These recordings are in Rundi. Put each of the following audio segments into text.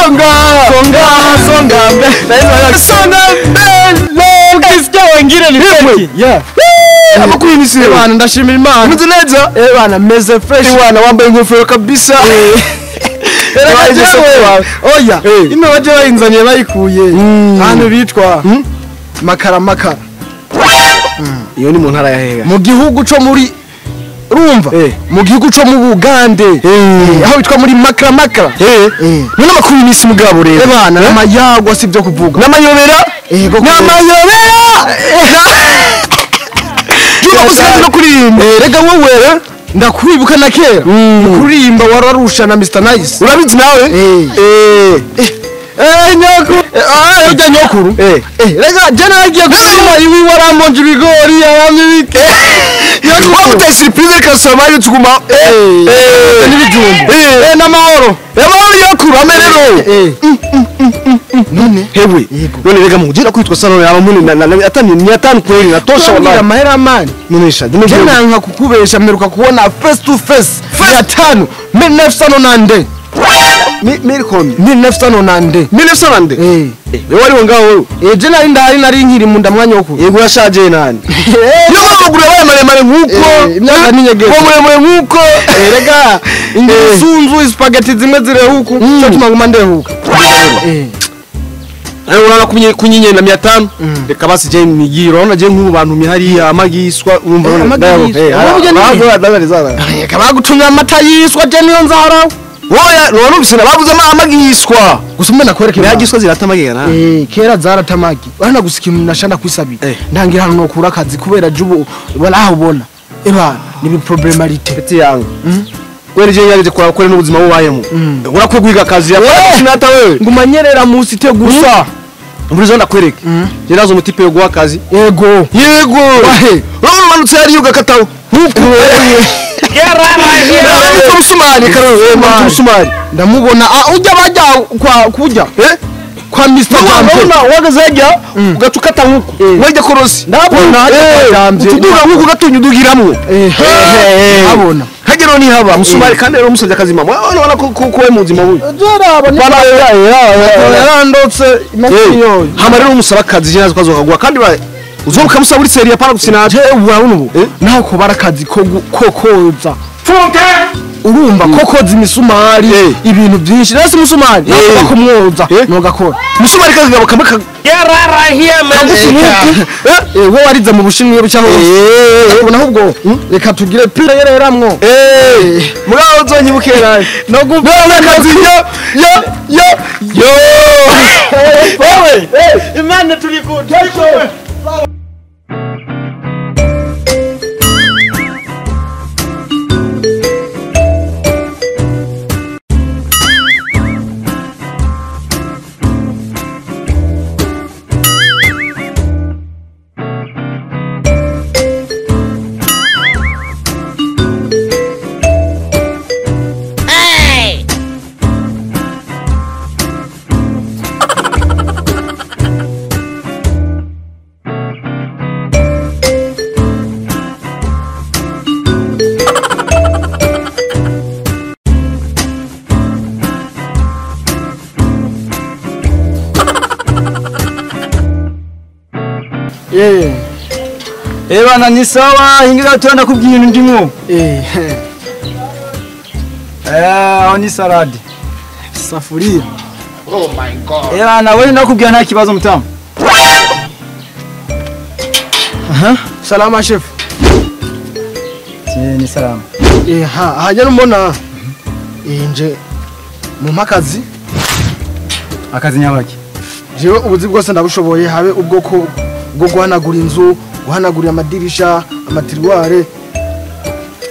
Songa songa songa mbele. Songa mbele. Ukisikia wengine ni fake. Yeah. Amakuru y'imisi bana ndashimira Imana. Umeze neza? Eh bana meze fresh. Bana wambaye ingofero kabisa. Oya, ino baje bayinzaniye bayikuye ahantu bitwa Makara Makara. Iyo ni mu ntara ya Hega. Mu gihugu co muri Rumva, mu gihugu co mu Bugande, aho bitwa muri Makara Makara. None amakuru y'imisi mugabo rero. Bana n'amayagwa sivyo kuvuga. N'amayobera? N'amayobera. Juma usigaye no kuririmba. Rega wowe ndakwibuka na kera kuririmba wararusha na Mr Nice. Urabizi nawe? Nyokuru. Ujya nyokuru. Rega je nagiye gusuma iwi waramonje ibigori abami bike. Wamuteye surprise kasaba yo tuguma. N'ibijumbu. N'amahoro. Amahoro nyokuru amerero. None hewe. None rega mugira kwitwa sano yaba muni na atani ni atani kweli natosha wallahi. Amahera mani. None sha. Je nanka kukubesha mperuka kubona face to face. Ya tano 1990. Milcom 1990. 1990. Wewe wari ngaho wewe. Je nari ndahari nari nkiri mu nda mwanya wo. Yego urashaje nani? Yo amaguru yabaye maremare nkuko. Imyaka ninyegeze. Wo muremure nkuko. Rega insunzu spaghetti zimwe zirehuku cyo tumaguma ndehuka. Ayo urana kunyinyenda 500 reka basi je nigiro urabona je nk'ubu bantu mihari amagiswa urumva reka bagutumye amata yiswa je niyo nzaharawe. Oya none babuze amagiswa gusa mbona kwereke amagiswa ziratamagera. Kera zaratamagi urana gusa ikintu nashanda kwisabira ndangira hano nokura akazi kubera jubu walaho ubona eba ni problemalite peti yangu. Kweli je yaje kwa kweli n'ubuzima bubayemo urakwiye kwiga akazi yasinata wewe ngumanyerera musi te gusa umurizo ndakwereke yerazo umutipe yo guha akazi. Yego yego urabona umanutse hariya ugakataho nkuko Umusumari ndamubona ujya bajya kwa kujya kwa Mr. Jambe wagaze hajya ugatukata nkuko wajya korosi ndabona hajya utuduga nkuko gatunya udugiramwe abona hagero ni haba musumari kandi rero musabye akazi mama urabona ko ko we muzima buyu jeraba ni yarandotse imashini hama rero umusaba akazi je nazo kagwa kandi uzomuka musaba uri seriya para gusinaje urabona ubu naho kubara akazi ko koza urumva kokoza imisumari ibintu byinshi rero umusumari bakumwoza nogakora umusumari kazigabo kamwe wowe warize mu bushinwa cyangwa ubona ahubwo reka tugire pire yereramwo mugabo uzonyibukera no gupfa akazi yo yo yo yo wewe Imana turi ku Bana ni sawa hingira tuanda kubwira ibintu ndimo. Aho ni salade. Safuria. Oh my god. Bana wewe ndakubwira nta kibazo mutamu. Aha, salama chef. Ni salama. Hajya numbona. Nje mu makazi. Akazi nyabaki. Jewe ubuzi bwose ndabushoboye habe ubwoko bwo guhanagura inzu, guhanagura amadirisha, amatiruware.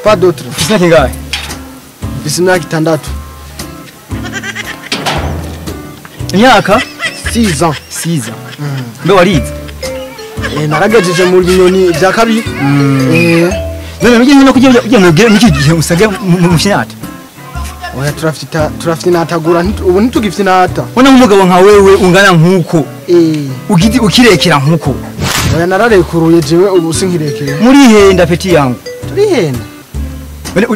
Pas d'autre. Ufise kingahe? Mfise imyaka 6. Imyaka 6 ans. 6 ans. Mbe warize? Naragejeje mu binyoni bya kabiri. None mujye no kujya ujye n'iki gihe usage mu finyata. Oya turafinatagura ubu ntitugifinata. Ubona nk'umugabo nka wewe ungana nkuko. Ugiti ukirekera nkuko. Oya nararekuruye jewe ubu sinkirekera. Murihenda peti yangu. Turihenda. Bene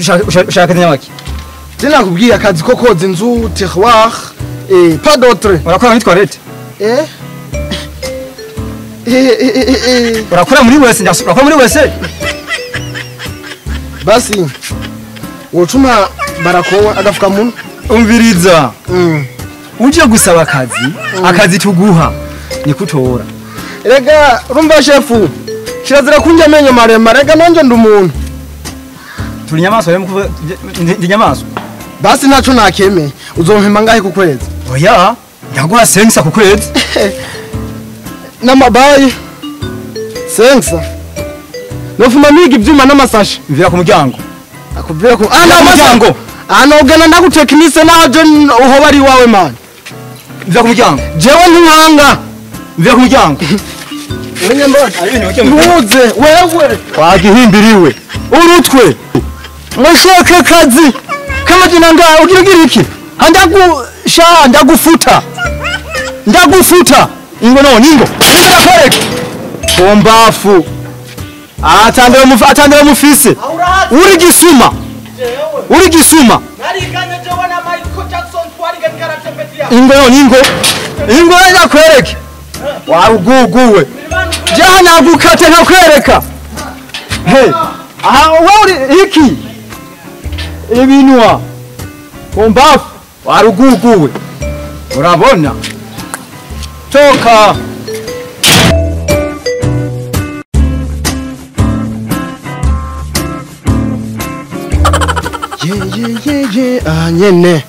ushaka nyabaki. Je nakubwiye akazi ko koza inzu, tiroir, Pas d'autre. Urakora muri toilette? Urakora muri wese, urakora muri wese. Basi wocuma barakowa agafukamunwa. Umviriza. Uje gusaba akazi, akazi tuguha ni kutora. Rega urumva shefu, kirazira kunjya amenyo maremare, rega nanje ndi umuntu. Turi nyamaswa rero mukuvuga ndi nyamaswa. Basi naco nakemeye, uzompema ngahe ku kwezi? Oya, ndaguha 5 ku kwezi. Namabaye 5. Nofuma miga ivyuma n'amasashe. Mvira ku muryango. Akubwira ko muryango. Anogana ndagutekinise naje uho bari wawe man. Mvira ku muryango. Jewe ntinkanga. Mvira ku muryango. Wenye mbona ntuze wewe wagihimbiriwe urutwe mushaka kazi kamajina nga ugira iki handagusha ndagufuta ndagufuta ingo no ningo ndakwereka bombafu atandara mufise uri gisuma uri gisuma nariganye jewe na Michael Jackson twariganye karate ingo no ningo ingo ndakwereka waruguguwe jana gukate nkakwereka. Hey, aha wewe iki ibinwa bombafu waruguguwe urabona toka. Ye nyene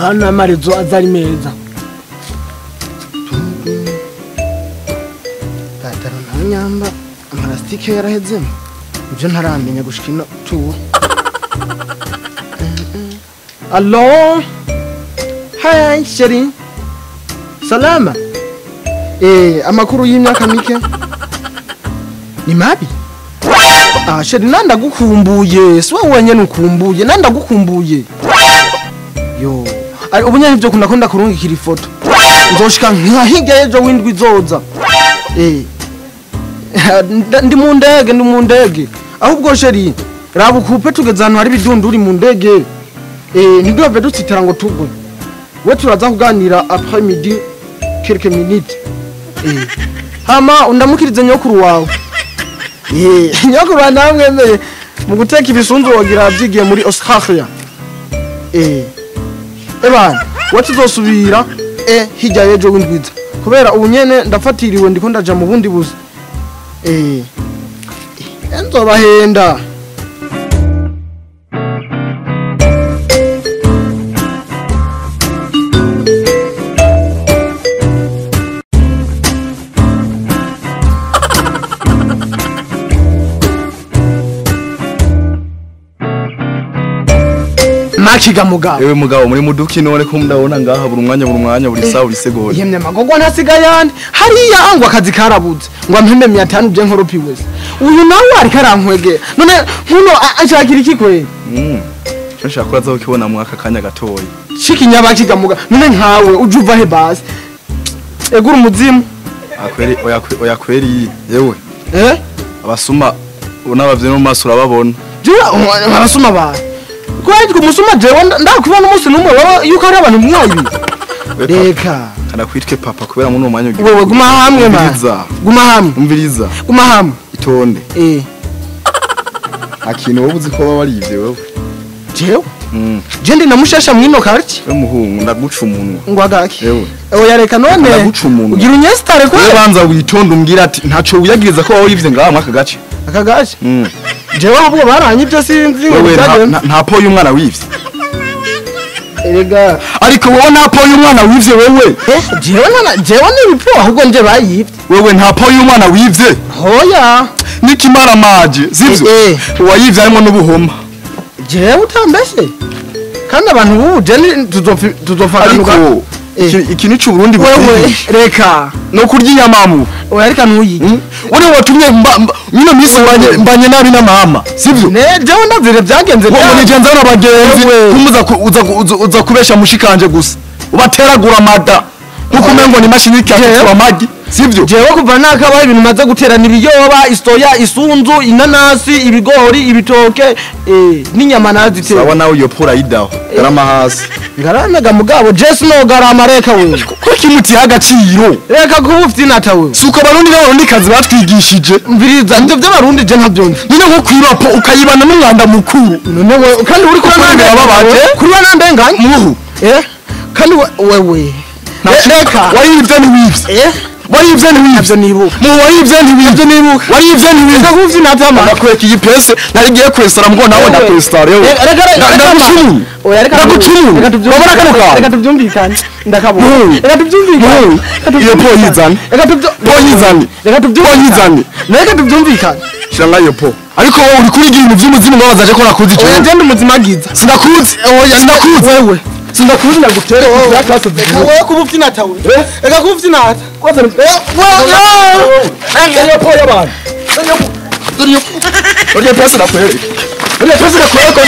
ana amarizo azari meza tataro nanyamba amarastike yarahezemo ibyo ntaramenya gushika ino tu. Allo, hi chérie, salama. Amakuru y'imyaka mike ni mabi. Chérie nanda gukumbuye, si wowe wenyene ukumbuye, nanda gukumbuye. Yo, ari ubu nyene byo kunakunda kurungikira ifoto. Nzoshika nka hirya y'ejo windwi izoza. Ndi mu ndege, ndi mu ndege. Ahubwo chérie, raba ukupe tugeze ahantu hari ibidunduri mu ndege. Ntiduhave dutsitara ngo tugwe. We turaza kuganira après midi quelques minutes. Hama undamukirize nyokuru wawe. Nyokuru wawe namwemeye mu guteka ibisunzu wagira byigiye muri Australia. Ebana, we tuzosubira hirya y'ejo windwiza. Kubera ubu nyene ndafatiriwe ndiko ndaja mu bundi buzi. Nzobahenda. Makiga mugabo. Ewe mugabo muri muduki none ko ndabona ngaha buri umwanya buri sawa buri segonda. Yemye magogo ntasigayane. Hariya angwa akazi karabuze. Ngo ampembe 500 je nkoropi wese. Uyu nawe ariko arankwege. None nkuno ashakira iki kwe? Nshaka kuraza ukibona mwaka kanya gatoyi. Shiki nyabakiga mugabo. None nkawe ujuva he basi. Egura umuzimu. Akweri oya kweri yewe. Abasuma unabavye no maso urababona. Jura abasuma ba. Kwari kumusuma jewe ndakubona umunsi numwe waba yuko ari abantu mwayi. Reka kana kwitwe papa kubera muno mwanya wewe guma hamwe ma. Guma hamwe. Umviriza. Guma hamwe. Itonde. Akintu wowe uzi ko baba barivye wewe. Jewe? Je ndi namushasha mwino karti. We muhungu ndaguca umunwa. Ngo agaki. Yewe. Oya reka none. Ndaguca umunwa. Ugira unyestare ko. Wewe banza witonde umbwira ati ntaco wiyagiriza ko wowe yivye ngaha mwaka gace. Aka gace? Jewe ahubwo baranye ibyo sinzi ngo nta po y'umwana wivye. Erega ariko wowe nta po y'umwana wivye wewe. Jewe nana jewe ni bipo ahubwo nje bayivye. Wewe nta po y'umwana wivye. Hoya nikimara maje sivyo? Uwayivye arimo n'ubuhoma. Jewe utambeshe. Kandi abantu bubu je tuzofanuka. Ariko iki ni c'Uburundi wewe reka no kurya inyamamu. Oya reka ntuyige. Uri watumye mino misi mbanye nabi na mama sivyo? Ne jewe ndavire byagenze bya. Ngo nigenza n'abagenzi kumuza uza kubesha mushikanje gusa. Ubateragura mada. Nkuko umengo ni imashini ikakura amagi, sivyo? Jewe kuva nakabaho ibintu maze guterana ibiyoba, isoya, isunzu, inanasi, ibigori, ibitoke, n'inyama nazitera. Sawa nawe iyo pura yidaho. Garama hasi. Ngaramega mugabo, Jesse no garama reka wewe. Kuko imutiha agaciro. Reka kuba ufite inata wewe. Suko abarundi n'abarundikazi batwigishije. Mviriza, nivyo by'abarundi je ntabyumva. Nyine nko kwirapo ukayibana n'umwanda mukuru. None we kandi uri kuri Birababaje. Kuri we nandenganye. Muhu. Kandi wewe. Reka. Warivye ntiwivye. Warivye ntiwivye. Ntabyo nibuka. Mu warivye ntiwivye nibuka. Warivye ntiwivye. Reka kuba ufite inata ma. Ndakureka iyi pese narigiye kwesara mbwo nawe ndakwesara yewe. Reka Ndagucumuye. Oya reka Ndagucumuye. Wabona kano kantu? Reka tubyumvikane. Ndakabona. Muhu. Reka tubyumvikane. Muhu. Iyo po yizane. Reka tubyo Po yizane. Reka Po tubyumvikane. yizane. Reka tubyumvikane. Shira ngayo po. Ariko wowe uri kuri ibintu by'umuzimu mbabaza je ko nakuzi Oya jewe. je umuzimagiza. Sinakuzi. Oya Sinakuzi. Wewe. Sinakuzi ndagutere kugira classe Reka wewe kuba ufite inata wewe. Reka kuba ufite inata. Iyo po y'abantu. Dore iyo pese ndakwereka. Dore iyo pese ndakwereka.